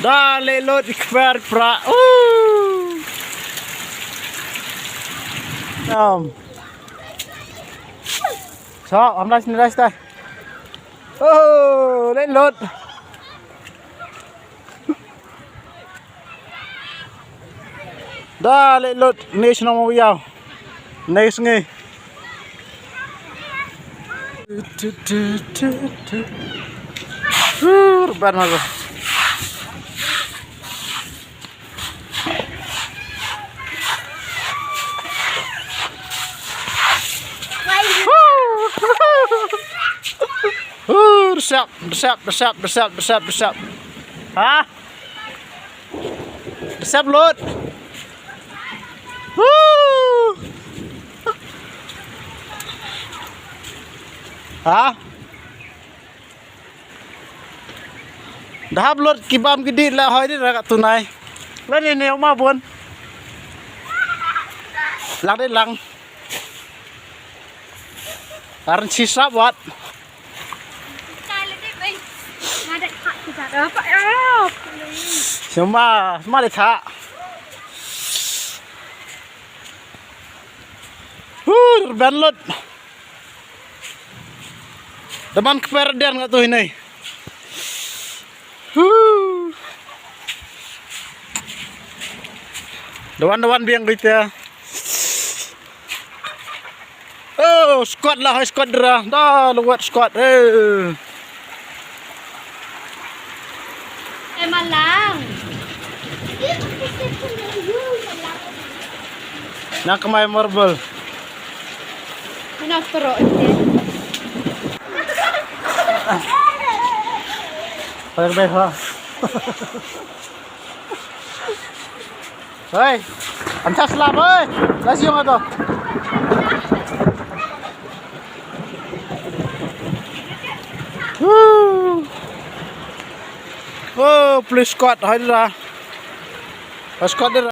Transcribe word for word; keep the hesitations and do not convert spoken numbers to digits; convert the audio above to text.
Da leit lut i kper pra. Uh. Em. So, am rai sini rai stai. Oh, leit lut. Da leit lut ne shnong Mawiaw. Ne sngi. Rban ma. Hu, resep, resep, resep, resep, resep, resep. Ha? Resep lut. Hu. Ha? Da hap lut ki bam ki dih la hoi dih ra ka tunai. Lane ne ma bun. Lang dih lang. Aran si sap wat. Sema, sema dih tha. Huh, rban lut. Da man kper den nga tu hini. Huh. Da wan, da wan biang kita. Oh, squat lah, hai squat dra. Da luat squat. Eh. Eh, malang. Nak kemai marble. Nak teruk je. Paling baik ha. Hei, antas lah boy. Lagi yang ada. Woo. Oh, please squat, hai dah. Squat dah.